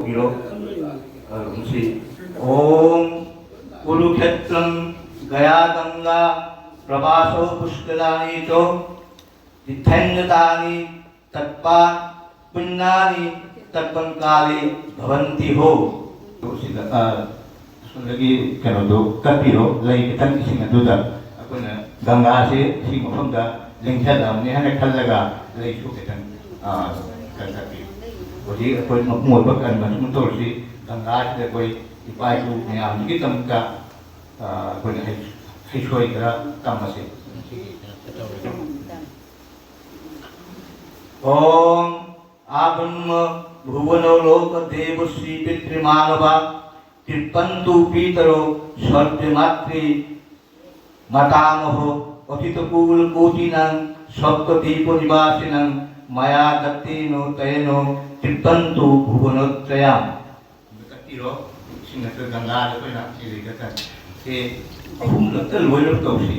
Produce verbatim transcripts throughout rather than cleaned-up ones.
ꯏꯔꯣ꯫ ꯑꯗꯨꯝꯁꯤ, "ॐ कुरुक्षेत्रं गया गङ्गा प्रवासौ पुष्कराणि च तीर्थानि तानि तत्त्वा पुण्यानि तस्मिन् काले भवन्ति हो।" ꯁꯤꯗ, ꯑ, ꯑꯁꯣꯝꯗꯒꯤ ꯀꯩꯅꯣꯗꯣ ꯀꯠꯄꯤꯔꯣ, ꯂꯩ ꯈꯤꯇꯪ ꯏꯁꯤꯡ ꯑꯗꯨꯗ꯫ ꯑꯩꯈꯣꯏꯅ ꯒꯪꯒꯥꯁꯦ ꯁꯤ ꯃꯐꯝꯗ ꯂꯦꯡꯁꯤꯜꯂꯝꯅꯤ ꯍꯥꯏꯅ ꯈꯜꯂꯒ ꯂꯩꯁꯨ ꯈꯤꯇꯪ, ꯑ, ꯀꯠꯄꯤꯔꯣ꯫ ꯍꯧꯖꯤꯛ ꯑꯩꯈꯣꯏ ꯃꯄꯨꯡ ꯑꯣꯏꯕ ꯀꯔꯃ ꯁꯨꯝ ꯇꯧꯔꯁꯤ꯫ ꯒꯪꯒꯥꯁꯤꯗ ꯑꯩꯈꯣꯏ ꯏꯄꯥ ꯏꯄꯨ ꯃꯌꯥꯝꯁꯤꯒꯤꯗꯃꯛꯇ, ꯑ, ꯑꯩꯈꯣꯏꯅ ꯍꯩ-, ꯍꯩꯁꯣꯏ ꯈꯔ ꯇꯝꯃꯁꯤ꯫ ॐ आब्रह्म भुवनो लोक देवश्री पितृमानवा कृपन्तु पितरो सर्वे मातृ मातामहो अतीतकुलकोटीनां सप्तद्वीपनिवासिनां मया दत्तेन तयेन कृपन्तु भुवनत्रयम्꯫ ꯀꯠꯄꯤꯔꯣ꯫ ꯏꯁꯤꯡ ꯑꯗꯨ ꯒꯪꯒꯥꯗ ꯑꯩꯈꯣꯏꯅ ꯏꯔꯨꯖꯒꯗꯕꯅꯤ꯫ ꯁꯤ ꯑꯍꯨꯝꯂꯛꯇ ꯂꯣꯏꯅꯃꯛ ꯇꯧꯁꯤ꯫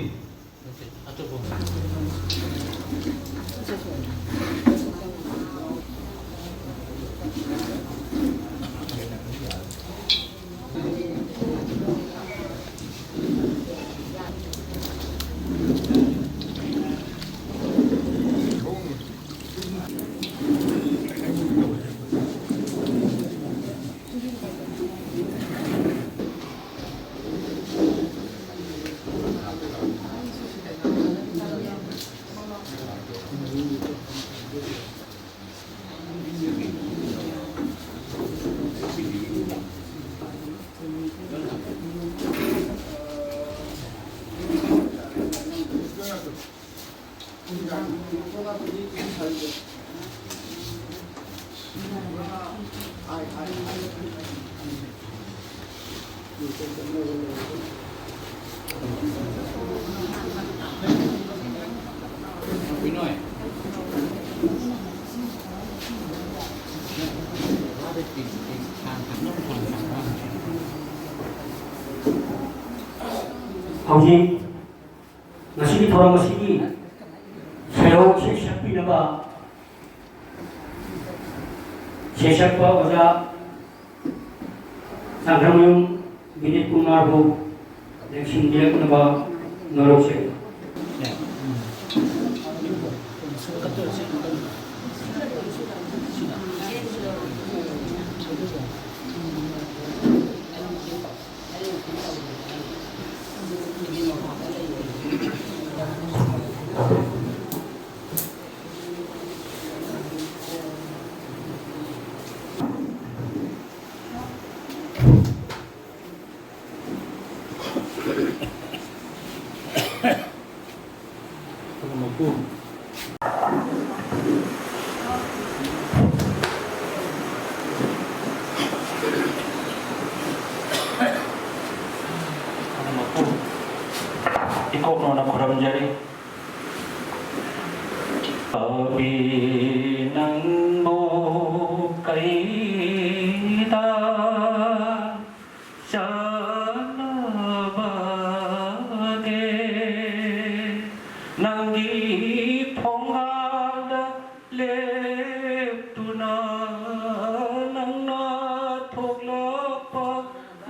ꯍꯧꯖꯤꯛ ꯉꯁꯤꯒꯤ ꯊꯧꯔꯝ ꯑꯁꯤꯒꯤ ꯁꯩꯔꯧ ꯏꯁꯩ ꯁꯛꯄꯤꯅꯕ ꯁꯩꯁꯛꯄ ꯑꯣꯖꯥ ꯁꯪꯒ꯭ꯔꯥꯃꯌꯨꯝ ꯕꯤꯅꯤꯠ ꯀꯨꯃꯥꯔꯕꯨ ꯂꯦꯡꯁꯤꯟꯕꯤꯔꯛꯅꯕ ꯅꯣꯂꯧꯖꯩ꯫ ꯏꯀꯣꯛꯅꯣꯅ ꯈꯨꯔꯨꯝꯖꯔꯤ꯫ ꯀꯕꯤ ꯅꯪꯕꯨ ꯀꯩꯗ ꯆꯠꯂꯕꯒꯦ? ꯅꯪꯒꯤ ꯊꯣꯡꯒꯥꯜꯗ ꯂꯦꯞꯇꯨꯅ ꯅꯪꯅ ꯊꯣꯛꯂꯛꯄ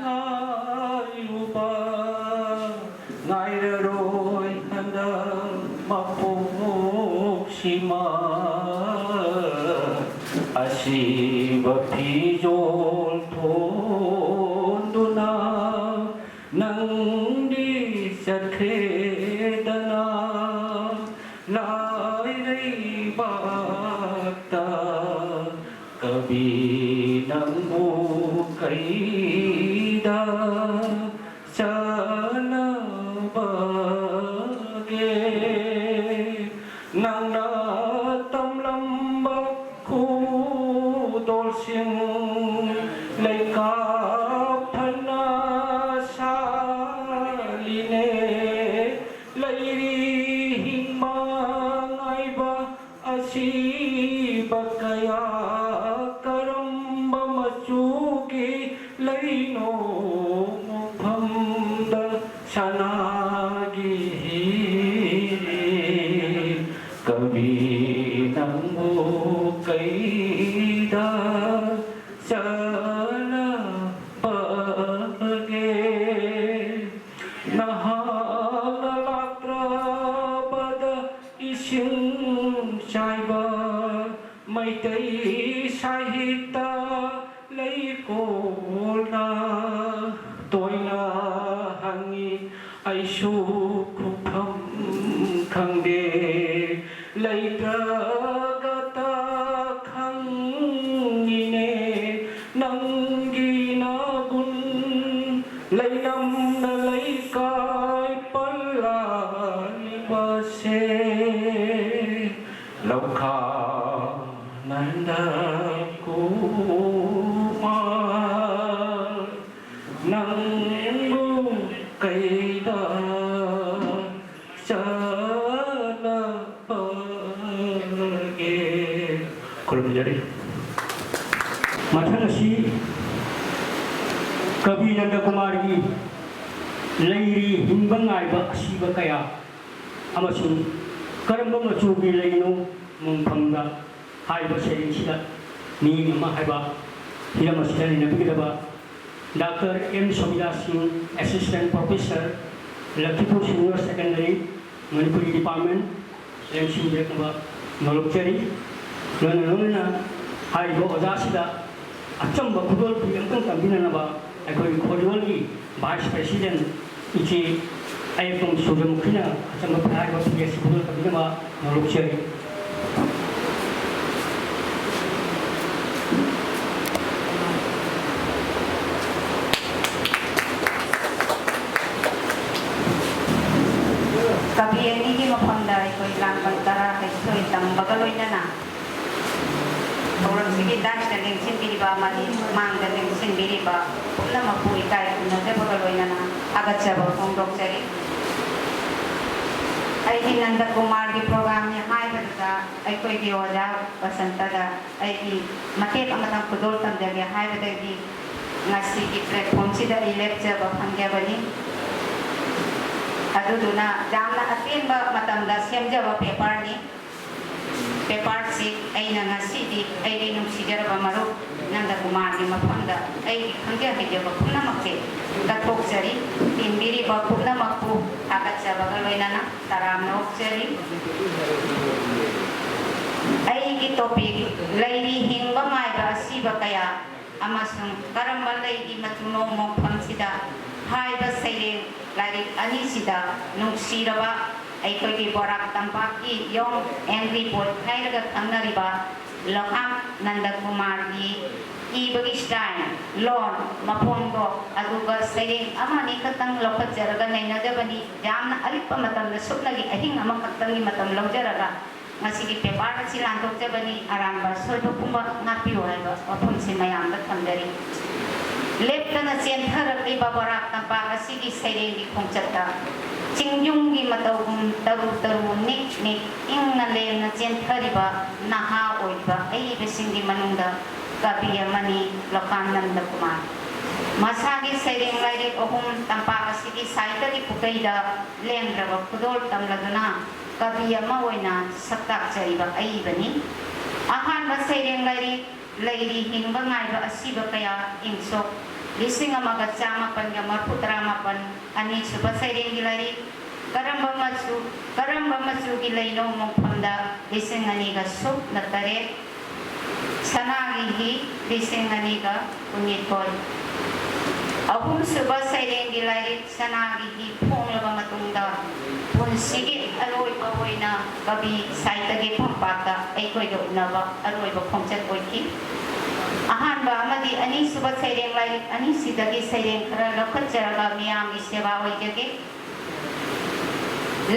ꯉꯥꯏꯔꯨꯕ ꯉꯥꯏꯔꯔꯣꯏ ꯍꯟꯗꯛ ꯃꯄꯣꯛꯁꯤꯃ꯫ ꯑꯁꯤꯕ ꯐꯤꯖꯣꯜ ꯊꯣꯟꯗꯨꯅ ꯅꯪꯗꯤ ꯆꯠꯈ꯭ꯔꯦꯗꯅ꯫ ꯂꯥꯏꯔꯩꯕꯥꯛꯇ ꯀꯕꯤ ꯅꯪꯕꯨ ꯀꯩꯗ ꯆꯠꯂꯕꯒꯦ? ꯅꯪꯅ ꯇꯝꯂꯝꯕ ꯈꯨꯗꯣꯜꯁꯤꯡ ꯂꯩꯀꯥꯞ ꯐꯅ ꯁꯥꯠꯂꯤꯅꯦ꯫ ꯂꯩꯔꯤ ꯍꯤꯡꯕ ꯉꯥꯏꯕ ꯑꯁꯤꯕ ꯀꯌꯥ꯫ ꯀꯔꯝꯕ ꯃꯆꯨꯒꯤ ꯂꯩꯅꯣ ꯃꯐꯝꯗ ꯁꯅꯥꯒꯤ ꯍꯤ? ꯀꯕꯤ ꯅꯪꯕꯨ ꯀꯩꯗ ꯆꯠꯂꯕ ꯈꯨꯐꯝ ꯈꯪꯗꯦ, ꯂꯩꯇ꯭ꯔꯒꯇ ꯈꯪꯉꯤꯅꯦ ꯅꯪꯒꯤ ꯅꯒꯨꯟ꯫ ꯂꯩꯅꯝꯅ ꯂꯩꯀꯥꯏ ꯄꯜꯂꯥꯜꯂꯤꯕꯁꯦ ꯂꯧꯈꯥ ꯅꯟꯗ ꯀꯨꯃꯥꯔ꯫ ꯅꯪꯕꯨ ꯀꯩꯗ ꯆꯠꯂꯕꯒꯦ? ꯈꯨꯔꯨꯝꯖꯔꯤ꯫ ꯃꯊꯪ ꯑꯁꯤ ꯀꯕꯤ ꯅꯟꯗ ꯀꯨꯃꯥꯔꯒꯤ ꯂꯩꯔꯤ ꯍꯤꯡꯕ ꯉꯥꯏꯕ ꯑꯁꯤꯕ ꯀꯌꯥ ꯑꯃꯁꯨꯡ ꯀꯔꯝꯕ ꯃꯆꯨꯒꯤ ꯂꯩꯅꯣ ꯃꯨꯡꯐꯝꯗ ꯍꯥꯏꯔꯤꯕ ꯁꯩꯔꯦꯡꯁꯤꯗ ꯃꯤꯠꯌꯦꯡ ꯑꯃ ꯍꯥꯏꯕ ꯍꯤꯔꯝ ꯑꯁꯤꯗ ꯅꯩꯅꯕꯤꯒꯗꯕ ꯗꯥꯛꯇꯔ ꯑꯦꯝ ꯁꯣꯃꯤꯂꯥ ꯁꯤꯡ, Assistant Professor, ꯂꯈꯤꯄꯨꯔ Senior Secondary, Manipuri Department, ꯂꯦꯡꯁꯤꯟꯕꯤꯔꯛꯅꯕ ꯅꯣꯂꯨꯛꯆꯔꯤ꯫ ꯂꯣꯏꯅ ꯂꯣꯏꯅꯅ ꯍꯥꯏꯔꯤꯕ ꯑꯣꯖꯥꯁꯤꯗ ꯑꯆꯝꯕ ꯈꯨꯗꯣꯜ ꯐꯤ ꯑꯃꯇꯪ ꯇꯝꯕꯤꯅꯅꯕ ꯑꯩꯈꯣꯏꯒꯤ ꯈꯣꯔꯤꯌꯣꯜꯒꯤ Vice President ꯏꯆꯦ ꯑꯌꯦꯛꯄꯝ ꯁꯨꯔꯖꯃꯨꯈꯤꯅ ꯑꯆꯝꯕ ꯐꯤ ꯍꯥꯏꯔꯤꯕ ꯐꯤ ꯑꯁꯤ ꯈꯨꯗꯣꯜ ꯇꯝꯕꯤꯅꯕ ꯅꯣꯂꯨꯛꯆꯔꯤ꯫ ꯀꯕꯤ ꯑꯅꯤꯒꯤ ꯃꯐꯝꯗ ꯑꯩꯈꯣꯏ ꯂꯥꯡꯕꯟ ꯇꯔꯥ ꯍꯩꯊꯣꯏ ꯇꯝꯕꯒ ꯂꯣꯏꯅꯅ ꯊꯧꯔꯝꯁꯤꯒꯤ ꯗꯥꯏꯁꯇ ꯂꯦꯡꯁꯤꯟꯕꯤꯔꯤꯕ ꯑꯃꯗꯤ ꯃꯥꯡꯗ ꯂꯦꯡꯁꯤꯟꯕꯤꯔꯤꯕ ꯄꯨꯝꯅꯃꯛꯄꯨ ꯏꯀꯥꯏ ꯈꯨꯝꯅꯖꯕꯒ ꯂꯣꯏꯅꯅ ꯊꯥꯒꯠꯆꯕ ꯐꯣꯡꯗꯣꯛꯆꯔꯤ꯫ ꯑꯩꯗꯤ ꯅꯟꯗ ꯀꯨꯃꯥꯔꯒꯤ ꯄ꯭ꯔꯣꯒ꯭ꯔꯥꯝꯅꯤ ꯍꯥꯏꯕꯗꯨꯗ ꯑꯩꯈꯣꯏꯒꯤ ꯑꯣꯖꯥ ꯕꯁꯟꯇꯗ ꯑꯩꯒꯤ ꯃꯇꯦꯛ ꯑꯃꯇꯪ ꯈꯨꯗꯣꯜ ꯇꯝꯖꯒꯦ ꯍꯥꯏꯕꯗꯒꯤ ꯉꯁꯤꯒꯤ ꯄ꯭ꯂꯦꯠꯐꯣꯝꯁꯤꯗ ꯑꯩ ꯂꯦꯞꯆꯕ ꯐꯪꯖꯕꯅꯤ꯫ ꯑꯗꯨꯗꯨꯅ ꯌꯥꯝꯅ ꯑꯇꯦꯟꯕ ꯃꯇꯝꯗ ꯁꯦꯝꯖꯕ ꯄꯦꯄꯔꯅꯤ꯫ ꯄꯦꯄꯔꯁꯤ ꯑꯩꯅ ꯉꯁꯤꯗꯤ ꯑꯩꯒꯤ ꯅꯨꯡꯁꯤꯖꯔꯕ ꯃꯔꯨꯞ ꯅꯟꯗ ꯀꯨꯃꯥꯔꯒꯤ ꯃꯐꯝꯗ ꯑꯩꯒꯤ ꯈꯪꯖ ꯍꯩꯖꯕ ꯄꯨꯝꯅꯃꯛꯁꯦ ꯀꯠꯊꯣꯛꯆꯔꯤ꯫ ꯇꯤꯟꯕꯤꯔꯤꯕ ꯄꯨꯝꯅꯃꯛꯄꯨ ꯊꯥꯒꯠꯆꯕꯒ ꯂꯣꯏꯅꯅ ꯇꯔꯥꯝꯅ ꯑꯣꯛꯆꯔꯤ꯫ ꯑꯩꯒꯤ ꯇꯣꯄꯤꯛ ꯂꯩꯔꯤ ꯍꯤꯡꯕ ꯉꯥꯏꯕ ꯑꯁꯤꯕ ꯀꯌꯥ ꯑꯃꯁꯨꯡ ꯀꯔꯝꯕ ꯂꯩꯒꯤ ꯃꯆꯨꯅꯣ ꯃꯣꯡꯐꯝꯁꯤꯗ ꯍꯥꯏꯕ ꯁꯩꯔꯦꯡ ꯂꯥꯏꯔꯤꯛ ꯑꯅꯤꯁꯤꯗ ꯅꯨꯡꯁꯤꯔꯕ ꯑꯩꯈꯣꯏꯒꯤ ꯕꯣꯔꯥꯛ ꯇꯝꯄꯥꯛꯀꯤ young angry boy ꯍꯥꯏꯔꯒ ꯈꯪꯅꯔꯤꯕ ꯂꯣꯀꯥꯝ ꯅꯟꯗꯀꯨꯃꯥꯔꯒꯤ ꯏꯕꯒꯤ style, ꯂꯣꯟ, ꯃꯄꯣꯡꯗꯣ, ꯑꯗꯨꯒ ꯁꯩꯔꯦꯡ ꯑꯃ ꯑꯅꯤ ꯈꯛꯇꯪ ꯂꯧꯈꯠꯆꯔꯒ ꯅꯩꯅꯖꯕꯅꯤ꯫ ꯌꯥꯝꯅ ꯑꯔꯤꯛꯄ ꯃꯇꯝꯗ ꯁꯨꯞꯅꯒꯤ ꯑꯍꯤꯡ ꯑꯃꯈꯛꯇꯪꯒꯤ ꯃꯇꯝ ꯂꯧꯖꯔꯒ ꯉꯁꯤꯒꯤ paper ꯑꯁꯤ ꯂꯥꯟꯊꯣꯛꯆꯕꯅꯤ꯫ ꯑꯔꯥꯟꯕ ꯑꯁꯣꯏꯕ ꯄꯨꯝꯕ ꯉꯥꯛꯄꯤꯌꯨ ꯍꯥꯏꯕ ꯋꯥꯐꯝꯁꯤ ꯃꯌꯥꯝꯗ ꯊꯝꯖꯔꯤ꯫ ꯂꯦꯞꯇꯅ ꯆꯦꯟꯊꯔꯛꯂꯤꯕ ꯕꯣꯔꯥꯛ ꯇꯝꯄꯥꯛ ꯑꯁꯤꯒꯤ ꯁꯩꯔꯦꯡꯒꯤ ꯈꯣꯡꯆꯠꯇ ꯆꯤꯡꯌꯨꯝꯒꯤ ꯃꯇꯧꯒꯨꯝ ꯇꯔꯨ ꯇꯔꯨ ꯅꯤꯛ ꯅꯤꯛ ꯏꯪꯅ ꯂꯦꯝꯅ ꯆꯦꯟꯊꯔꯤꯕ ꯅꯍꯥ ꯑꯣꯏꯔꯤꯕ ꯑꯏꯕꯁꯤꯡꯒꯤ ꯃꯅꯨꯡꯗ ꯀꯕꯤ ꯑꯃꯅꯤ ꯂꯣꯀꯥꯝ ꯅꯟꯗꯀꯨꯃꯥꯔ꯫ ꯃꯁꯥꯒꯤ ꯁꯩꯔꯦꯡ ꯂꯥꯏꯔꯤꯛ ꯑꯍꯨꯝ ꯇꯝꯄꯥꯛ ꯑꯁꯤꯒꯤ ꯁꯥꯍꯤꯇ꯭ꯌꯒꯤ ꯄꯨꯈꯩꯗ ꯂꯦꯡꯗ꯭ꯔꯕ ꯈꯨꯗꯣꯜ ꯇꯝꯂꯗꯨꯅ ꯀꯕꯤ ꯑꯃ ꯑꯣꯏꯅ ꯁꯛꯇꯥꯛꯆꯔꯤꯕ ꯑꯏꯕꯅꯤ꯫ ꯑꯍꯥꯟꯕ ꯁꯩꯔꯦꯡ ꯂꯥꯏꯔꯤꯛ ꯂꯩꯔꯤ ꯍꯤꯡꯕ ꯉꯥꯏꯕ ꯑꯁꯤꯕ ꯀꯌꯥ, ꯏꯪ ꯁꯣꯛ ꯂꯤꯁꯤꯡ ꯑꯃꯒ ꯆꯥꯃꯥꯄꯟꯒ ꯃꯔꯐꯨ ꯇꯔꯥꯃꯥꯄꯟ, ꯑꯅꯤꯁꯨꯕ ꯁꯩꯔꯦꯡꯒꯤ ꯂꯥꯏꯔꯤꯛ ꯀꯔꯝꯕ ꯃꯆꯨ, ꯀꯔꯝꯕ ꯃꯆꯨꯒꯤ ꯂꯩꯅꯣ ꯃꯣꯡꯐꯝꯗ, ꯂꯤꯁꯤꯡ ꯑꯅꯤꯒ ꯁꯨꯞꯅ ꯇꯔꯦꯠ, ꯁꯅꯥꯒꯤ ꯍꯤ, ꯂꯤꯁꯤꯡ ꯑꯅꯤꯒ ꯀꯨꯟꯅꯤꯊꯣꯏ꯫ ꯑꯍꯨꯝꯁꯨꯕ ꯁꯩꯔꯦꯡꯒꯤ ꯂꯥꯏꯔꯤꯛ ꯁꯅꯥꯒꯤ ꯍꯤ ꯐꯣꯡꯂꯕ ꯃꯇꯨꯡꯗ ꯄꯨꯟꯁꯤꯒꯤ ꯑꯔꯣꯏꯕ ꯑꯣꯏꯅ ꯀꯕꯤ ꯁꯥꯍꯤꯇ꯭ꯌꯒꯤ ꯐꯝꯄꯥꯛꯇ ꯑꯩꯈꯣꯏꯒ ꯎꯅꯕ ꯑꯔꯣꯏꯕ ꯈꯣꯡꯆꯠ ꯑꯣꯏꯈꯤ꯫ ꯑꯍꯥꯟꯕ ꯑꯃꯗꯤ ꯑꯅꯤꯁꯨꯕ ꯁꯩꯔꯦꯡ ꯂꯥꯏꯔꯤꯛ ꯑꯅꯤꯁꯤꯗꯒꯤ ꯁꯩꯔꯦꯡ ꯈꯔ ꯂꯧꯈꯠꯆꯔꯒ ꯃꯤꯌꯥꯝꯒꯤ ꯁꯦꯕꯥ ꯑꯣꯏꯖꯒꯦ꯫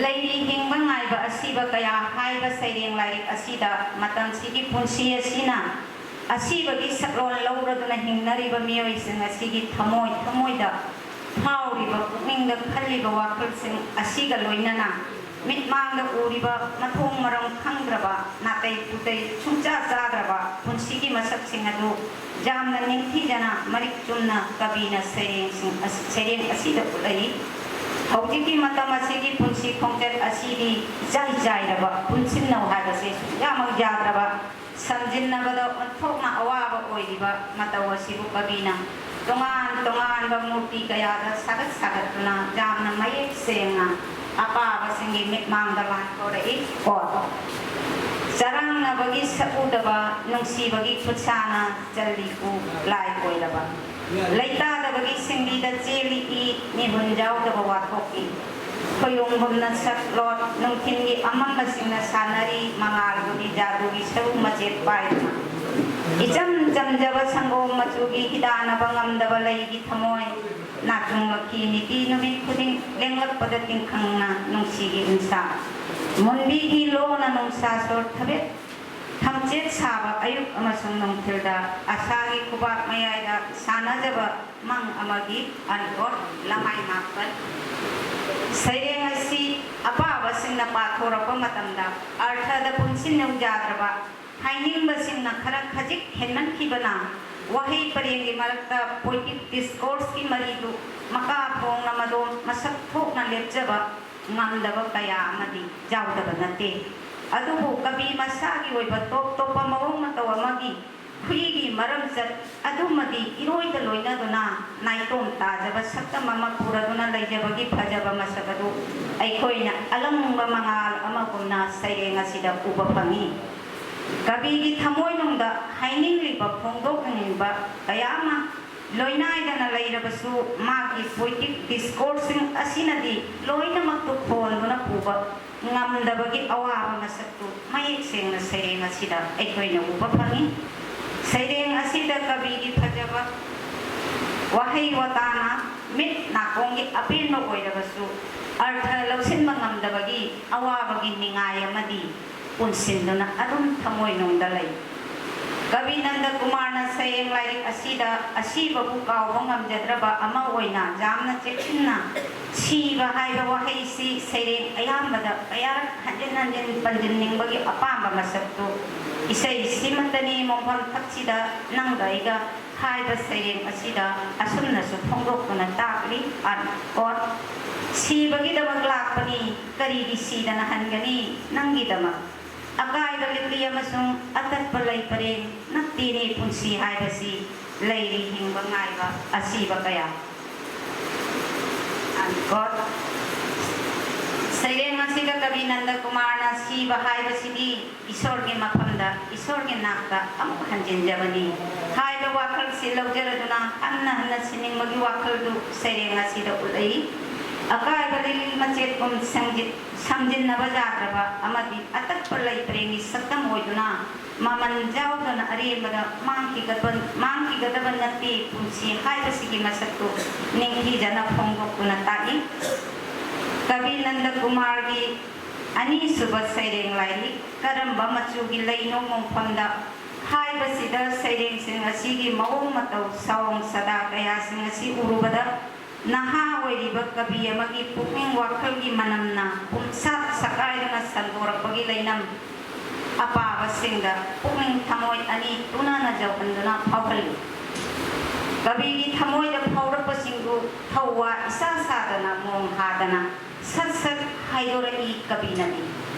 ꯂꯩꯔꯤ ꯍꯤꯡꯕ ꯉꯥꯏꯕ ꯑꯁꯤꯕ ꯀꯌꯥ ꯍꯥꯏꯕ ꯁꯩꯔꯦꯡ ꯂꯥꯏꯔꯤꯛ ꯑꯁꯤꯗ ꯃꯇꯝꯁꯤꯒꯤ ꯄꯨꯟꯁꯤ ꯑꯁꯤꯅ ꯑꯁꯤꯕꯒꯤ ꯁꯛꯂꯣꯟ ꯂꯧꯔꯗꯨꯅ ꯍꯤꯡꯅꯔꯤꯕ ꯃꯤꯑꯣꯏꯁꯤꯡ ꯑꯁꯤꯒꯤ ꯊꯃꯣꯏ ꯊꯃꯣꯏꯗ ꯐꯥꯎꯔꯤꯕ, ꯄꯨꯛꯅꯤꯡꯗ ꯈꯜꯂꯤꯕ ꯋꯥꯈꯜꯁꯤꯡ ꯑꯁꯤꯒ ꯂꯣꯏꯅꯅ ꯃꯤꯠꯃꯥꯡꯗ ꯎꯔꯤꯕ ꯃꯊꯣꯡ ꯃꯔꯝ ꯈꯪꯗ꯭ꯔꯕ, ꯅꯥꯇꯩ ꯄꯨꯇꯩ ꯁꯨꯡꯆꯥ ꯆꯥꯗ꯭ꯔꯕ ꯄꯨꯟꯁꯤꯒꯤ ꯃꯁꯛꯁꯤꯡ ꯑꯗꯨ ꯌꯥꯝꯅ ꯅꯤꯡꯊꯤꯖꯅ ꯃꯔꯤꯛ ꯆꯨꯝꯅ ꯀꯕꯤꯅ ꯁꯩꯔꯦꯡꯁꯤꯡ ꯑꯁꯤ, ꯁꯩꯔꯦꯡ ꯑꯁꯤꯗ ꯎꯠꯂꯛꯏ꯫ ꯍꯧꯖꯤꯛꯀꯤ ꯃꯇꯝ ꯑꯁꯤꯒꯤ ꯄꯨꯟꯁꯤ ꯈꯣꯡꯆꯠ ꯑꯁꯤꯗꯤ ꯏꯆꯥꯏ ꯆꯥꯏꯔꯕ, ꯄꯨꯟꯁꯤꯟꯅꯧ ꯍꯥꯏꯕꯁꯦ ꯁꯨꯡꯌꯥꯃꯛ ꯌꯥꯗ꯭ꯔꯕ, ꯁꯝꯖꯤꯟꯅꯕꯗ ꯑꯣꯟꯊꯣꯛꯅ ꯑꯋꯥꯕ ꯑꯣꯏꯔꯤꯕ ꯃꯇꯧ ꯑꯁꯤꯕꯨ ꯀꯕꯤꯅ ꯇꯣꯉꯥꯟ ꯇꯣꯉꯥꯟꯕ ꯃꯨꯔꯇꯤ ꯀꯌꯥꯗ ꯁꯥꯒꯠ ꯁꯥꯒꯠꯇꯨꯅ ꯌꯥꯝꯅ ꯃꯌꯦꯛ ꯁꯦꯡꯅ ꯑꯄꯥꯕꯁꯤꯡꯒꯤ ꯃꯤꯠꯃꯥꯡꯗ ꯂꯥꯟꯊꯣꯔꯛꯏ꯫ ꯀꯣ꯫ ꯆꯔꯥꯡꯅꯕꯒꯤ ꯁꯛꯎꯗꯕ ꯅꯨꯡꯁꯤꯕꯒꯤ ꯈꯨꯠꯁꯥꯅ ꯆꯜꯂꯤ ꯎ ꯂꯥꯏ ꯑꯣꯏꯔꯕ꯫ ꯂꯩꯇꯥꯗꯕꯒꯤ ꯁꯤꯡꯂꯤꯗ ꯆꯦꯜꯂꯤ ꯏ ꯃꯤꯍꯨꯟ ꯌꯥꯎꯗꯕ ꯋꯥꯊꯣꯛꯀꯤ ꯈꯣꯌꯨꯝꯒꯨꯝꯅ ꯁꯛꯂꯣꯠ ꯅꯨꯡꯊꯤꯜꯒꯤ ꯑꯃꯝꯕꯁꯤꯡꯅ ꯁꯥꯟꯅꯔꯤ ꯃꯉꯥꯜꯗꯨꯒꯤ ꯖꯥꯗꯨꯒꯤ ꯁꯔꯨ ꯃꯆꯦꯠ ꯄꯥꯏꯗꯨꯅ꯫ ꯏꯆꯝ ꯆꯝꯖꯕ ꯁꯪꯒꯣꯝ ꯃꯆꯨꯒꯤ ꯍꯤꯗꯥꯟꯅꯕ ꯉꯝꯗꯕ ꯂꯩꯒꯤ ꯊꯃꯣꯏ ꯅꯥꯆꯨꯡꯂꯛꯈꯤ ꯅꯤꯇꯤ ꯅꯨꯃꯤꯠ ꯈꯨꯗꯤꯡ ꯂꯦꯡꯂꯛꯄꯗ ꯇꯤꯡꯈꯪꯅ ꯅꯨꯡꯁꯤꯒꯤ ꯎꯟꯁꯥ꯫ ꯃꯨꯟꯕꯤꯒꯤ ꯂꯣꯅ ꯅꯨꯡꯁꯥ ꯁꯣꯔ ꯊꯕꯦꯠ ꯊꯝꯆꯦꯠ ꯁꯥꯕ ꯑꯌꯨꯛ ꯑꯃꯁꯨꯡ ꯅꯨꯡꯊꯤꯜꯗ ꯑꯁꯥꯒꯤ ꯈꯨꯕꯥꯛ ꯃꯌꯥꯏꯗ ꯁꯥꯟꯅꯖꯕ ꯃꯪ ꯑꯃꯒꯤ ꯑꯟꯀꯣꯠ ꯂꯃꯥꯏ ꯃꯥꯄꯟ꯫ ꯁꯩꯔꯦꯡ ꯑꯁꯤ ꯑꯄꯥꯕꯁꯤꯡꯅ ꯄꯥꯊꯣꯔꯛꯄ ꯃꯇꯝꯗ ꯑꯔꯊꯗ ꯄꯨꯟꯁꯤꯟ ꯌꯧꯖꯗ꯭ꯔꯕ ꯍꯥꯏꯅꯤꯡꯕꯁꯤꯡꯅ ꯈꯔ ꯈꯖꯤꯛ ꯍꯦꯟꯃꯟꯈꯤꯕꯅ ꯋꯥꯍꯩ ꯄꯔꯦꯡꯒꯤ ꯃꯔꯛꯇ poetic discourseꯀꯤ ꯃꯔꯤꯗꯨ ꯃꯀꯥ ꯐꯣꯡꯅ ꯃꯗꯣꯝ ꯃꯁꯛ ꯊꯣꯛꯅ ꯂꯦꯞꯆꯕ ꯉꯝꯗꯕ ꯀꯌꯥ ꯑꯃꯗꯤ ꯌꯥꯎꯗꯕ ꯅꯠꯇꯦ꯫ ꯑꯗꯨꯕꯨ ꯀꯕꯤ ꯃꯁꯥꯒꯤ ꯑꯣꯏꯕ ꯇꯣꯞ ꯇꯣꯞꯄ ꯃꯑꯣꯡ ꯃꯇꯧ ꯑꯃꯒꯤ ꯈꯨꯏꯒꯤ ꯃꯔꯝꯆꯠ ꯑꯗꯨꯃꯗꯤ ꯏꯔꯣꯏꯗ ꯂꯣꯏꯅꯗꯨꯅ ꯅꯥꯏꯇꯣꯝ ꯇꯥꯖꯕ ꯁꯛꯇꯝ ꯑꯃ ꯄꯨꯔꯗꯨꯅ ꯂꯩꯖꯕꯒꯤ ꯐꯖꯕ ꯃꯁꯛ ꯑꯗꯨ ꯑꯩꯈꯣꯏꯅ ꯑꯂꯪꯕ ꯃꯉꯥꯜ ꯑꯃꯒꯨꯝꯅ ꯁꯩꯔꯦꯡ ꯑꯁꯤꯗ ꯎꯕ ꯐꯪꯏ꯫ ꯀꯕꯤꯒꯤ ꯊꯃꯣꯏꯅꯨꯡꯗ ꯍꯥꯏꯅꯤꯡꯂꯤꯕ ꯐꯣꯡꯗꯣꯛꯅꯤꯡꯂꯤꯕ ꯀꯌꯥ ꯑꯃ ꯂꯣꯏꯅꯥꯏꯗꯅ ꯂꯩꯔꯕꯁꯨ ꯃꯥꯒꯤ poetic discourseꯁꯤꯡ ꯑꯁꯤꯅꯗꯤ ꯂꯣꯏꯅꯃꯛꯇꯨ ꯐꯣꯟꯗꯨꯅ ꯄꯨꯕ ꯉꯝꯗꯕꯒꯤ ꯑꯋꯥꯕ ꯃꯁꯛꯇꯨ ꯃꯌꯦꯛ ꯁꯦꯡꯅ ꯁꯩꯔꯦꯡ ꯑꯁꯤꯗ ꯑꯩꯈꯣꯏꯅ ꯎꯕ ꯐꯪꯏ꯫ ꯁꯩꯔꯦꯡ ꯑꯁꯤꯗ ꯀꯕꯤꯒꯤ ꯐꯖꯕ ꯋꯥꯍꯩ ꯋꯥꯇꯥꯅ ꯃꯤꯠ ꯅꯥꯀꯣꯡꯒꯤ ꯑꯄꯦꯟꯕ ꯑꯣꯏꯔꯕꯁꯨ ꯑꯔꯊ ꯂꯧꯁꯤꯟꯕ ꯉꯝꯗꯕꯒꯤ ꯑꯋꯥꯕꯒꯤ ꯅꯤꯡꯉꯥꯏ ꯑꯃꯗꯤ ꯄꯨꯟꯁꯤꯟꯗꯨꯅ ꯑꯗꯨꯝ ꯊꯃꯣꯏꯅꯨꯡꯗ ꯂꯩ꯫ ꯀꯕꯤ ꯅꯟꯗ ꯀꯨꯃꯥꯔꯅ ꯁꯩꯔꯦꯡ ꯂꯥꯏꯔꯤꯛ ꯑꯁꯤꯗ ꯑꯁꯤꯕꯕꯨ ꯀꯥꯎꯕ ꯉꯝꯖꯗ꯭ꯔꯕ ꯑꯃ ꯑꯣꯏꯅ ꯌꯥꯝꯅ ꯆꯦꯛꯁꯤꯟꯅ ꯁꯤꯕ ꯍꯥꯏꯕ ꯋꯥꯍꯩꯁꯤ ꯁꯩꯔꯦꯡ ꯑꯌꯥꯝꯕꯗ ꯀꯌꯥꯔꯛ ꯍꯟꯖꯤꯟ ꯍꯟꯖꯤꯟ ꯄꯟꯁꯤꯟꯅꯤꯡꯕꯒꯤ ꯑꯄꯥꯝꯕ ꯃꯁꯛꯇꯨ ꯏꯁꯩꯁꯤꯃꯛꯇꯅꯤ ꯃꯣꯡꯐꯝ ꯊꯛꯁꯤꯗ ꯅꯪꯒ ꯑꯩꯒ ꯍꯥꯏꯕ ꯁꯩꯔꯦꯡ ꯑꯁꯤꯗ ꯑꯁꯨꯝꯅꯁꯨ ꯐꯣꯡꯗꯣꯛꯇꯨꯅ ꯇꯥꯛꯂꯤ꯫ Unquote, "ꯁꯤꯕꯒꯤꯗꯃꯛ ꯂꯥꯛꯄꯅꯤ, ꯀꯔꯤꯒꯤ ꯁꯤꯗꯅ ꯍꯟꯒꯅꯤ ꯅꯪꯒꯤꯗꯃꯛ? ꯑꯀꯥꯏꯕ ꯂꯤꯛꯂꯤ ꯑꯃꯁꯨꯡ ꯑꯇꯠꯄ ꯂꯩ ꯄꯔꯦꯡ ꯅꯠꯇꯦꯅꯦ ꯄꯨꯟꯁꯤ ꯍꯥꯏꯕꯁꯤ, ꯂꯩꯔꯤ ꯍꯤꯡꯕ ꯉꯥꯏꯕ ꯑꯁꯤꯕ ꯀꯌꯥ꯫" Unquote꯫ ꯁꯩꯔꯦꯡ ꯑꯁꯤꯗ ꯀꯕꯤ ꯅꯟꯗ ꯀꯨꯃꯥꯔꯅ ꯁꯤꯕ ꯍꯥꯏꯕꯁꯤꯗꯤ ꯏꯁꯣꯔꯒꯤ ꯃꯐꯝꯗ, ꯏꯁꯣꯔꯒꯤ ꯅꯥꯛꯇ ꯑꯃꯨꯛ ꯍꯟꯖꯤꯟꯖꯕꯅꯤ ꯍꯥꯏꯕ ꯋꯥꯈꯜꯁꯤ ꯂꯧꯖꯔꯗꯨꯅ ꯍꯟꯅ ꯍꯟꯅ ꯁꯤꯅꯤꯡꯕꯒꯤ ꯋꯥꯈꯜꯗꯨ ꯁꯩꯔꯦꯡ ꯑꯁꯤꯗ ꯎꯠꯂꯛꯏ꯫ ꯑꯀꯥꯏꯕ ꯂꯤꯂꯤ ꯃꯆꯦꯠ ꯄꯨꯝ ꯁꯪꯖꯤꯟ-, ꯁꯝꯖꯤꯟꯅꯕ ꯌꯥꯗ꯭ꯔꯕ ꯑꯃꯗꯤ ꯑꯇꯠꯄ ꯂꯩ ꯄꯔꯦꯡꯒꯤ ꯁꯛꯇꯝ ꯑꯣꯏꯗꯨꯅ ꯃꯃꯜ ꯌꯥꯎꯗꯅ ꯑꯔꯦꯝꯕꯗ ꯃꯥꯡꯈꯤꯒꯗꯕ, ꯃꯥꯡꯈꯤꯒꯗꯕ ꯅꯠꯇꯦ ꯄꯨꯟꯁꯤ ꯍꯥꯏꯕꯁꯤꯒꯤ ꯃꯁꯛꯇꯨ ꯅꯤꯡꯊꯤꯖꯅ ꯐꯣꯡꯗꯣꯛꯇꯨꯅ ꯇꯥꯛꯏ꯫ ꯀꯕꯤ ꯅꯟꯗ ꯀꯨꯃꯥꯔꯒꯤ ꯑꯅꯤꯁꯨꯕ ꯁꯩꯔꯦꯡ ꯂꯥꯏꯔꯤꯛ ꯀꯔꯝꯕ ꯃꯆꯨꯒꯤ ꯂꯩꯅꯣ ꯃꯣꯡꯐꯝꯗ ꯍꯥꯏꯕꯁꯤꯗ ꯁꯩꯔꯦꯡꯁꯤꯡ ꯑꯁꯤꯒꯤ ꯃꯑꯣꯡ ꯃꯇꯧ, ꯁꯑꯣꯡ ꯁꯥꯗꯥ ꯀꯌꯥꯁꯤꯡ ꯑꯁꯤ ꯎꯔꯨꯕꯗ ꯅꯍꯥ ꯑꯣꯏꯔꯤꯕ ꯀꯕꯤ ꯑꯃꯒꯤ ꯄꯨꯛꯅꯤꯡ ꯋꯥꯈꯜꯒꯤ ꯃꯅꯝꯅ ꯄꯨꯝꯁꯥꯠ ꯁꯀꯥꯏꯗꯨꯅ ꯁꯟꯗꯣꯔꯛꯄꯒꯤ ꯂꯩꯅꯝ ꯑꯄꯥꯕꯁꯤꯡꯗ ꯄꯨꯛꯅꯤꯡ ꯊꯃꯣꯏ ꯑꯅꯤ ꯇꯨꯅꯅ ꯌꯧꯍꯟꯗꯨꯅ ꯐꯥꯎꯍꯜꯂꯤ꯫ ꯀꯕꯤꯒꯤ ꯊꯃꯣꯏꯗ ꯐꯥꯎꯔꯛꯄꯁꯤꯡꯗꯨ ꯊꯧꯋꯥ ꯏꯁꯥ ꯁꯥꯗꯅ ꯃꯣꯡ ꯍꯥꯗꯅ ꯁꯠ ꯁꯠ ꯍꯥꯏꯗꯣꯔꯛꯏ ꯀꯕꯤꯅꯗꯤ꯫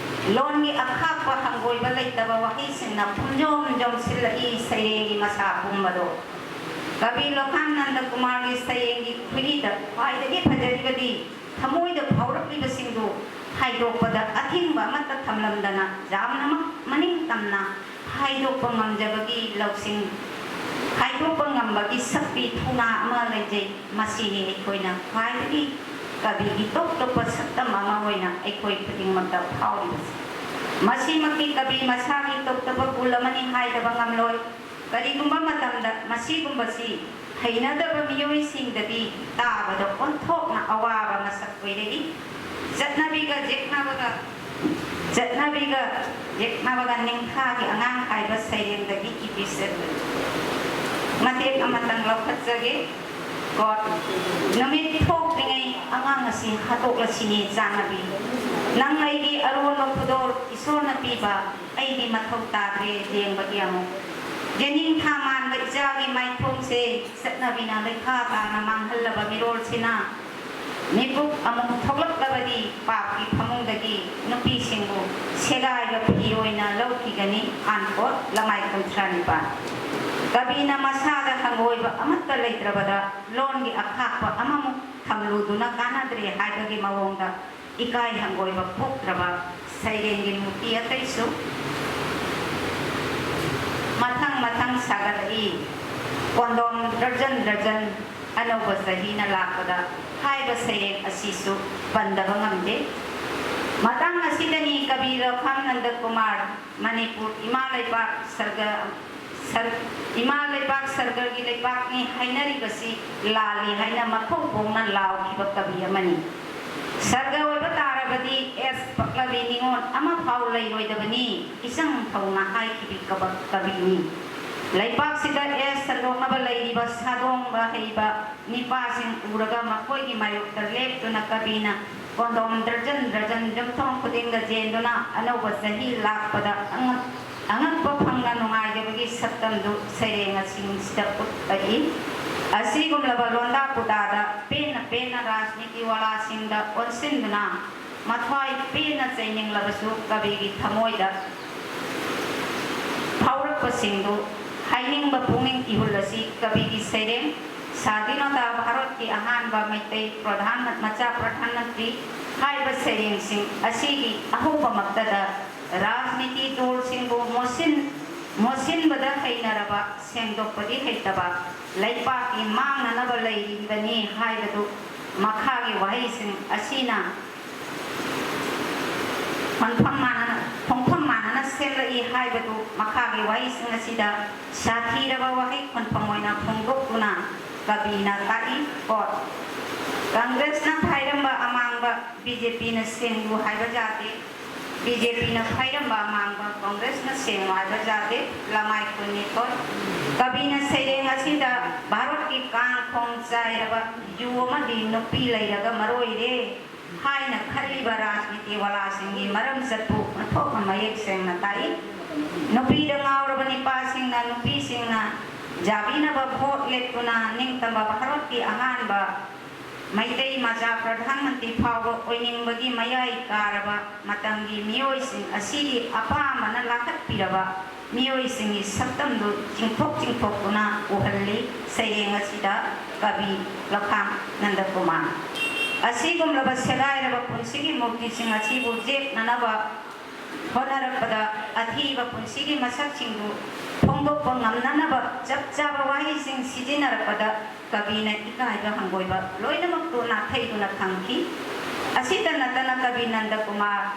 ꯂꯣꯟꯒꯤ ꯑꯈꯥꯛꯄ ꯍꯪꯒꯣꯏꯕ ꯂꯩꯇꯕ ꯋꯥꯍꯩꯁꯤꯡꯅ ꯄꯨꯝꯖꯣꯝ ꯖꯣꯝꯁꯤꯜꯂꯛꯏ ꯁꯩꯔꯦꯡꯒꯤ ꯃꯁꯥ ꯄꯨꯝꯕꯗꯣ꯫ ꯀꯕꯤ ꯂꯣꯈꯥꯟ ꯅꯟꯗ ꯀꯨꯃꯥꯔꯒꯤ ꯁꯩꯔꯦꯡꯒꯤ ꯈꯨꯍꯤꯗ ꯈ꯭ꯋꯥꯏꯗꯒꯤ ꯐꯖꯔꯤꯕꯗꯤ ꯊꯃꯣꯏꯗ ꯐꯥꯎꯔꯛꯂꯤꯕꯁꯤꯡꯗꯨ ꯍꯥꯏꯗꯣꯛꯄꯗ ꯑꯊꯤꯡꯕ ꯑꯃꯠꯇ ꯊꯝꯂꯝꯗꯅ ꯌꯥꯝꯅꯃꯛ ꯃꯅꯤꯡ ꯇꯝꯅ ꯍꯥꯏꯗꯣꯛꯄ ꯉꯝꯖꯕꯒꯤ ꯂꯧꯁꯤꯡ, ꯍꯥꯏꯗꯣꯛꯄ ꯉꯝꯕꯒꯤ ꯁꯛꯇꯤ ꯊꯧꯅꯥ ꯑꯃ ꯂꯩꯖꯩ꯫ ꯃꯁꯤꯅꯤ ꯑꯩꯈꯣꯏꯅ ꯈ꯭ꯋꯥꯏꯗꯒꯤ ꯀꯕꯤꯒꯤ ꯇꯣꯞ ꯇꯣꯞꯄ ꯁꯛꯇꯝ ꯑꯃ ꯑꯣꯏꯅ ꯑꯩꯈꯣꯏ ꯈꯨꯗꯤꯡꯃꯛꯇ ꯐꯥꯎꯔꯤꯕꯁꯤ꯫ ꯃꯁꯤꯃꯛꯇꯤ ꯀꯕꯤ ꯃꯁꯥꯒꯤ ꯇꯣꯞ ꯇꯣꯞꯄ ꯒꯨꯜ ꯑꯃꯅꯤ ꯍꯥꯏꯗꯕ ꯉꯝꯂꯣꯏ꯫ ꯀꯔꯤꯒꯨꯝꯕ ꯃꯇꯝꯗ ꯃꯁꯤꯒꯨꯝꯕꯁꯤ ꯍꯩꯅꯗꯕ ꯃꯤꯑꯣꯏꯁꯤꯡꯗꯗꯤ ꯇꯥꯕꯗ ꯑꯣꯟꯊꯣꯛꯅ ꯑꯋꯥꯕ ꯃꯁꯛ ꯑꯣꯏꯔꯛꯏ꯫ ꯆꯠꯅꯕꯤꯒ ꯌꯦꯛꯅꯕꯒ, ꯆꯠꯅꯕꯤꯒ ꯌꯦꯛꯅꯕꯒ ꯅꯤꯡꯊꯥꯒꯤ ꯑꯉꯥꯡ ꯍꯥꯏꯕ ꯁꯩꯔꯦꯡꯗꯒꯤ ꯏꯄꯤꯁꯦꯠ ꯃꯇꯦꯛ ꯑꯃꯇꯪ ꯂꯧꯈꯠꯆꯒꯦ꯫ ꯀꯣꯠ, ꯅꯨꯃꯤꯠ ꯊꯣꯛꯇ꯭ꯔꯤꯉꯩ ꯑꯉꯥꯡ ꯑꯁꯤ ꯍꯥꯠꯇꯣꯛꯂꯁꯤꯅꯦ ꯆꯥꯟꯅꯕꯤ꯫ ꯅꯪ ꯑꯩꯒꯤ ꯑꯔꯣꯟꯕ ꯈꯨꯗꯣꯜ ꯏꯁꯣꯔꯅ ꯄꯤꯕ, ꯑꯩꯗꯤ ꯃꯊꯧ ꯇꯥꯗ꯭ꯔꯦ ꯌꯦꯡꯕꯒꯤ ꯑꯃꯨꯛ꯫ ꯌꯦꯅꯤꯡꯊꯥ ꯃꯥꯟꯕ ꯏꯆꯥꯒꯤ ꯃꯥꯏꯊꯣꯡꯁꯦ ꯆꯠꯅꯕꯤꯅ ꯂꯩꯈꯥ ꯇꯥꯅ ꯃꯥꯡꯍꯜꯂꯕ ꯃꯤꯔꯣꯜꯁꯤꯅ ꯃꯤꯀꯨꯞ ꯑꯃꯨꯛ ꯊꯣꯛꯂꯛꯂꯕꯗꯤ ꯄꯥꯞꯀꯤ ꯐꯃꯨꯡꯗꯒꯤ ꯅꯨꯄꯤꯁꯤꯡꯕꯨ ꯁꯦꯒꯥꯏꯕ ꯐꯤ ꯑꯣꯏꯅ ꯂꯧꯈꯤꯒꯅꯤ꯫ ꯑꯟꯀꯣꯠ, ꯂꯃꯥꯏ ꯀꯨꯟꯊ꯭ꯔꯥ ꯅꯤꯄꯥꯟ꯫ ꯀꯕꯤꯅ ꯃꯁꯥꯗ ꯍꯪꯒꯣꯏꯕ ꯑꯃꯠꯇ ꯂꯩꯇ꯭ꯔꯕꯗ ꯂꯣꯟꯒꯤ ꯑꯈꯥꯛꯄ ꯑꯃꯃꯨꯛ ꯊꯝꯂꯨꯗꯨꯅ ꯀꯥꯟꯅꯗ꯭ꯔꯦ ꯍꯥꯏꯕꯒꯤ ꯃꯑꯣꯡꯗ ꯏꯀꯥꯏ ꯍꯪꯒꯣꯏꯕ ꯄꯣꯛꯇ꯭ꯔꯕ ꯁꯩꯔꯦꯡꯒꯤ ꯃꯨꯔꯇꯤ ꯑꯇꯩꯁꯨ ꯃꯊꯪ ꯃꯊꯪ ꯁꯥꯒꯠꯂꯛꯏ꯫ ꯀꯣꯟꯗꯣꯝ ꯗꯔꯖꯟ ꯗꯔꯖꯟ ꯑꯅꯧꯕ ꯆꯍꯤꯅ ꯂꯥꯛꯄꯗ ꯍꯥꯏꯕ ꯁꯩꯔꯦꯡ ꯑꯁꯤꯁꯨ ꯄꯟꯗꯕ ꯉꯝꯗꯦ꯫ ꯃꯇꯥꯡ ꯑꯁꯤꯗꯅꯤ ꯀꯕꯤ ꯂꯧꯈꯥꯝ ꯅꯟꯗ ꯀꯨꯃꯥꯔ ꯃꯅꯤꯄꯨꯔ ꯏꯃꯥ ꯂꯩꯕꯥꯛ ꯁꯔꯒ ꯁꯔ-, ꯏꯃꯥ ꯂꯩꯕꯥꯛ ꯁꯔꯒꯔꯒꯤ ꯂꯩꯕꯥꯛꯅꯤ ꯍꯥꯏꯅꯔꯤꯕꯁꯤ ꯂꯥꯜꯂꯤ ꯍꯥꯏꯅ ꯃꯈꯧ ꯐꯣꯡꯅ ꯂꯥꯎꯈꯤꯕ ꯀꯕꯤ ꯑꯃꯅꯤ꯫ ꯁꯔꯒ ꯑꯣꯏꯕ ꯇꯥꯔꯕꯗꯤ ꯑꯦꯁ ꯄꯛꯂꯕꯤ ꯅꯤꯉꯣꯜ ꯑꯃꯐꯥꯎ ꯂꯩꯔꯣꯏꯗꯕꯅꯤ, ꯏꯆꯪ ꯊꯧꯅ ꯍꯥꯏꯈꯤꯕꯤ ꯀꯕ-, ꯀꯕꯤꯅꯤ꯫ ꯂꯩꯕꯥꯛꯁꯤꯗ ꯑꯦꯁ ꯁꯟꯗꯣꯛꯅꯕ ꯂꯩꯔꯤꯕ ꯁꯥꯗꯣꯡꯕ ꯍꯩꯕ ꯅꯤꯄꯥꯁꯤꯡ ꯎꯔꯒ ꯃꯈꯣꯏꯒꯤ ꯃꯥꯌꯣꯛꯇ ꯂꯦꯞꯇꯨꯅ ꯀꯕꯤꯅ ꯀꯣꯟꯗꯣꯝ ꯗꯔꯖꯟ ꯗꯔꯖꯟ ꯌꯨꯝꯊꯣꯡ ꯈꯨꯗꯤꯡꯗ ꯆꯦꯟꯗꯨꯅ ꯑꯅꯧꯕ ꯆꯍꯤ ꯂꯥꯛꯄꯗ ꯑꯉꯛ-, ꯑꯉꯛꯄ ꯐꯪꯅ ꯅꯨꯡꯉꯥꯏꯖꯕꯒꯤ ꯁꯛꯇꯝꯗꯨ ꯁꯩꯔꯦꯡ ꯑꯁꯤꯁꯤꯗ ꯎꯠꯂꯛꯏ꯫ ꯑꯁꯤꯒꯨꯝꯂꯕ ꯂꯣꯟꯗꯥ ꯄꯨꯗꯥꯗ ꯄꯦꯟꯅ ꯄꯦꯟꯅ ꯔꯥꯖꯅꯤꯇꯤ ꯋꯥꯂꯥꯁꯤꯡꯗ ꯑꯣꯟꯁꯤꯟꯗꯨꯅ ꯃꯊ꯭ꯋꯥꯏ ꯄꯦꯟꯅ ꯆꯩꯅꯤꯡꯂꯕꯁꯨ ꯀꯕꯤꯒꯤ ꯊꯃꯣꯏꯗ ꯐꯥꯎꯔꯛꯄꯁꯤꯡꯗꯨ ꯍꯥꯏꯅꯤꯡꯕ ꯄꯨꯛꯅꯤꯡ ꯏꯍꯨꯜ ꯑꯁꯤ ꯀꯕꯤꯒꯤ ꯁꯩꯔꯦꯡ ꯁꯥꯗꯤꯅꯣꯇꯥ ꯚꯥꯔꯠꯀꯤ ꯑꯍꯥꯟꯕ ꯃꯩꯇꯩ ꯄ꯭ꯔꯙꯥꯟ, ꯃꯆꯥ ꯄ꯭ꯔꯙꯥꯟ ꯃꯟꯇ꯭ꯔꯤ ꯍꯥꯏꯕ ꯁꯩꯔꯦꯡꯁꯤꯡ ꯑꯁꯤꯒꯤ ꯑꯍꯧꯕꯃꯛꯇꯗ ꯔꯥꯖꯅꯤꯇꯤ ꯗꯣꯜꯁꯤꯡꯕꯨ ꯃꯣꯠꯁꯤꯟ-, ꯃꯣꯠꯁꯤꯟꯕꯗ ꯍꯩꯅꯔꯕ, ꯁꯦꯡꯗꯣꯛꯄꯗꯤ ꯍꯩꯇꯕ, ꯂꯩꯄꯥꯛꯀꯤ ꯃꯥꯡꯅꯅꯕ ꯂꯩꯔꯤꯕꯅꯤ ꯍꯥꯏꯕꯗꯨ ꯃꯈꯥꯒꯤ ꯋꯥꯍꯩꯁꯤꯡ ꯑꯁꯤꯅ ꯈꯣꯟꯐꯝ ꯃꯥꯟꯅꯅ, ꯈꯣꯡꯐꯝ ꯃꯥꯟꯅꯅ ꯁꯦꯝꯂꯛꯏ ꯍꯥꯏꯕꯗꯨ ꯃꯈꯥꯒꯤ ꯋꯥꯍꯩꯁꯤꯡ ꯑꯁꯤꯗ ꯁꯥꯊꯤꯔꯕ ꯋꯥꯍꯩ ꯈꯣꯟꯐꯝ ꯑꯣꯏꯅ ꯐꯣꯡꯗꯣꯛꯇꯨꯅ ꯀꯕꯤꯅ ꯇꯥꯛꯏ꯫ ꯀꯣꯠ, ꯀꯪꯒ꯭ꯔꯦꯁꯅ ꯐꯥꯏꯔꯝꯕ ꯑꯃꯥꯡꯕ ꯕꯤ ꯖꯦ ꯄꯤꯅ ꯁꯦꯡꯂꯨ ꯍꯥꯏꯕ ꯌꯥꯗꯦ, ꯕꯤ ꯖꯦ ꯄꯤꯅ ꯐꯥꯏꯔꯝꯕ ꯑꯃꯥꯡꯕ ꯀꯪꯒ꯭ꯔꯦꯁꯅ ꯁꯦꯡꯂꯨ ꯍꯥꯏꯕ ꯌꯥꯗꯦ꯫ ꯂꯃꯥꯏ ꯀꯨꯟꯅꯤꯊꯣꯏ꯫ ꯀꯕꯤꯅ ꯁꯩꯔꯦꯡ ꯑꯁꯤꯗ ꯚꯥꯔꯠꯀꯤ ꯀꯥꯡ ꯈꯣꯡ ꯆꯥꯏꯔꯕ ꯌꯨ ꯑꯃꯗꯤ ꯅꯨꯄꯤ ꯂꯩꯔꯒ ꯃꯔꯣꯏꯔꯦ ꯍꯥꯏꯅ ꯈꯜꯂꯤꯕ ꯔꯥꯖꯅꯤꯇꯤ ꯋꯥꯂꯥꯁꯤꯡꯒꯤ ꯃꯔꯝꯆꯠꯄꯨ ꯑꯣꯟꯊꯣꯛꯅ ꯃꯌꯦꯛ ꯁꯦꯡꯅ ꯇꯥꯛꯏ꯫ ꯅꯨꯄꯤꯗ ꯉꯥꯎꯔꯕ ꯅꯤꯄꯥꯁꯤꯡꯅ ꯅꯨꯄꯤꯁꯤꯡꯅ ꯌꯥꯕꯤꯅꯕ ꯚꯣꯠ ꯂꯦꯞꯇꯨꯅ ꯅꯤꯡꯇꯝꯕ ꯚꯥꯔꯠꯀꯤ ꯑꯍꯥꯟꯕ ꯃꯩꯇꯩ ꯃꯆꯥ ꯄ꯭ꯔꯙꯥꯟ ꯃꯟꯇ꯭ꯔꯤ ꯐꯥꯎꯕ ꯑꯣꯏꯅꯤꯡꯕꯒꯤ ꯃꯌꯥꯏ ꯀꯥꯔꯕ ꯃꯇꯝꯒꯤ ꯃꯤꯑꯣꯏꯁꯤꯡ ꯑꯁꯤꯒꯤ ꯑꯄꯥꯝꯕꯅ ꯂꯥꯈꯠꯄꯤꯔꯕ ꯃꯤꯑꯣꯏꯁꯤꯡꯒꯤ ꯁꯛꯇꯝꯗꯨ ꯆꯤꯡꯊꯣꯛ ꯆꯤꯡꯊꯣꯛꯇꯨꯅ ꯎꯍꯜꯂꯤ ꯁꯩꯔꯦꯡ ꯑꯁꯤꯗ ꯀꯕꯤ ꯂꯧꯈꯥꯝ ꯅꯟꯗꯀꯨꯃꯥꯔ꯫ ꯑꯁꯤꯒꯨꯝꯂꯕ ꯁꯦꯒꯥꯏꯔꯕ ꯄꯨꯟꯁꯤꯒꯤ ꯃꯨꯔꯇꯤꯁꯤꯡ ꯑꯁꯤꯕꯨ ꯌꯦꯛꯅꯅꯕ ꯍꯣꯠꯅꯔꯛꯄꯗ ꯑꯊꯤꯕ ꯄꯨꯟꯁꯤꯒꯤ ꯃꯁꯛꯁꯤꯡꯗꯨ ꯐꯣꯡꯗꯣꯛꯄ ꯉꯝꯅꯅꯕ ꯆꯞ ꯆꯥꯕ ꯋꯥꯍꯩꯁꯤꯡ ꯁꯤꯖꯤꯟꯅꯔꯛꯄꯗ ꯀꯕꯤꯅ ꯏꯀꯥꯏꯕ ꯍꯪꯒꯣꯏꯕ ꯂꯣꯏꯅꯃꯛꯇꯨ ꯅꯥꯊꯩꯗꯨꯅ ꯊꯝꯈꯤ꯫ ꯑꯁꯤꯇ ꯅꯠꯇꯅ ꯀꯕꯤ ꯅꯟꯗ ꯀꯨꯃꯥꯔ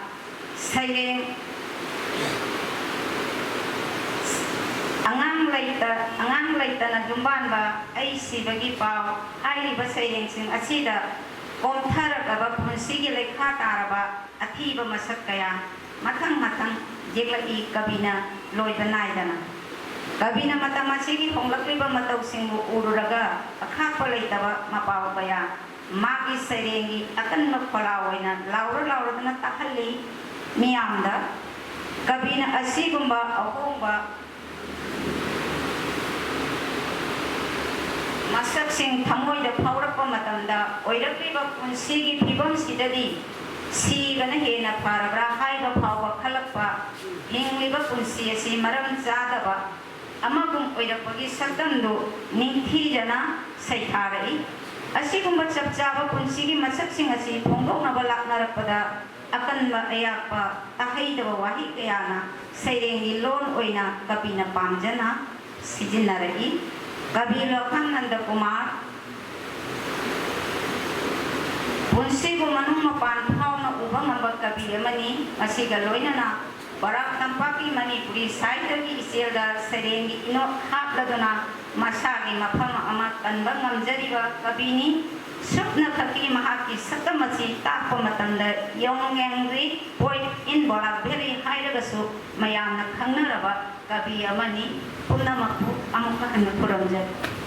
ꯁꯩꯔꯦꯡ ꯑꯉꯥꯡ ꯂꯩꯇ ꯑꯉꯥꯡ ꯂꯩꯇꯅ ꯌꯨꯝꯕꯥꯟꯕ, ꯑꯩ ꯁꯤꯕꯒꯤ ꯄꯥꯎ ꯍꯥꯏꯔꯤꯕ ꯁꯩꯔꯦꯡꯁꯤꯡ ꯑꯁꯤꯗ ꯀꯣꯝꯊꯔꯛꯂꯕ ꯄꯨꯟꯁꯤꯒꯤ ꯂꯩꯈꯥ ꯇꯥꯔꯕ ꯑꯊꯤꯕ ꯃꯁꯛ ꯀꯌꯥ ꯃꯊꯪ ꯃꯊꯪ ꯌꯦꯛꯂꯛꯏ ꯀꯕꯤꯅ ꯂꯣꯏꯕ ꯅꯥꯏꯗꯅ꯫ ꯀꯕꯤꯅ ꯃꯇꯝ ꯑꯁꯤꯒꯤ ꯍꯣꯡꯂꯛꯂꯤꯕ ꯃꯇꯧꯁꯤꯡꯕꯨ ꯎꯔꯨꯔꯒ ꯑꯈꯥꯛꯄ ꯂꯩꯇꯕ ꯃꯄꯥꯎ ꯀꯌꯥ ꯃꯥꯒꯤ ꯁꯩꯔꯦꯡꯒꯤ ꯑꯀꯟꯕ ꯈꯣꯜꯂꯥꯎ ꯑꯣꯏꯅ ꯂꯥꯎꯔ ꯂꯥꯎꯔꯗꯨꯅ ꯇꯥꯍꯜꯂꯤ ꯃꯤꯌꯥꯝꯗ꯫ ꯀꯕꯤꯅ ꯑꯁꯤꯒꯨꯝꯕ ꯑꯍꯣꯡꯕ ꯃꯁꯛꯁꯤꯡ ꯊꯃꯣꯏꯗ ꯐꯥꯎꯔꯛꯄ ꯃꯇꯝꯗ ꯑꯣꯏꯔꯛꯂꯤꯕ ꯄꯨꯟꯁꯤꯒꯤ ꯐꯤꯕꯝꯁꯤꯗꯗꯤ ꯁꯤꯕꯅ ꯍꯦꯟꯅ ꯐꯔꯕ꯭ꯔꯥ ꯍꯥꯏꯕ ꯐꯥꯎꯕ ꯈꯜꯂꯛꯄ, ꯍꯤꯡꯂꯤꯕ ꯄꯨꯟꯁꯤ ꯑꯁꯤ ꯃꯔꯝ ꯆꯥꯗꯕ ꯑꯃꯒꯨꯝ ꯑꯣꯏꯔꯛꯄꯒꯤ ꯁꯛꯇꯝꯗꯨ ꯅꯤꯡꯊꯤꯖꯅ ꯁꯩꯊꯥꯔꯛꯏ꯫ ꯑꯁꯤꯒꯨꯝꯕ ꯆꯞ ꯆꯥꯕ ꯄꯨꯟꯁꯤꯒꯤ ꯃꯁꯛꯁꯤꯡ ꯑꯁꯤ ꯐꯣꯡꯗꯣꯛꯅꯕ ꯂꯥꯛꯅꯔꯛꯄꯗ ꯑꯀꯟꯕ ꯑꯌꯥꯛꯄ ꯇꯥꯍꯩꯗꯕ ꯋꯥꯍꯩ ꯀꯌꯥꯅ ꯁꯩꯔꯦꯡꯒꯤ ꯂꯣꯟ ꯑꯣꯏꯅ ꯀꯕꯤꯅ ꯄꯥꯝꯖꯅ ꯁꯤꯖꯤꯟꯅꯔꯛꯏ꯫ ꯀꯕꯤ ꯂꯣꯈꯥꯟ ꯅꯟꯗ ꯀꯨꯃꯥꯔ ꯄꯨꯟꯁꯤꯕꯨ ꯃꯅꯨꯡ ꯃꯄꯥꯟ ꯐꯥꯎꯅ ꯎꯕ ꯉꯝꯕ ꯀꯕꯤ ꯑꯃꯅꯤ꯫ ꯃꯁꯤꯒ ꯂꯣꯏꯅꯅ ꯕꯔꯥꯛ ꯇꯝꯄꯥꯛꯀꯤ ꯃꯅꯤꯄꯨꯔꯤ ꯁꯥꯍꯤꯇ꯭ꯌꯒꯤ ꯏꯆꯦꯜꯗ ꯁꯩꯔꯦꯡꯒꯤ ꯏꯅꯣꯠ ꯍꯥꯞꯂꯗꯨꯅ ꯃꯁꯥꯒꯤ ꯃꯐꯝ ꯑꯃ ꯀꯟꯕ ꯉꯝꯖꯔꯤꯕ ꯀꯕꯤꯅꯤ꯫ ꯁꯨꯞꯅꯈꯛꯀꯤ ꯃꯍꯥꯛꯀꯤ ꯁꯛꯇꯝ ꯑꯁꯤ ꯇꯥꯛꯄ ꯃꯇꯝꯗ Young Angry Poet in Barak Valley ꯍꯥꯏꯔꯒꯁꯨ ꯃꯌꯥꯝꯅ ꯈꯪꯅꯔꯕ ꯀꯕꯤ ꯑꯃꯅꯤ꯫ ꯄꯨꯝꯅꯃꯛꯄꯨ ꯑꯃꯨꯛꯀ ꯍꯟꯅ ꯈꯨꯔꯨꯝꯖꯔꯤ꯫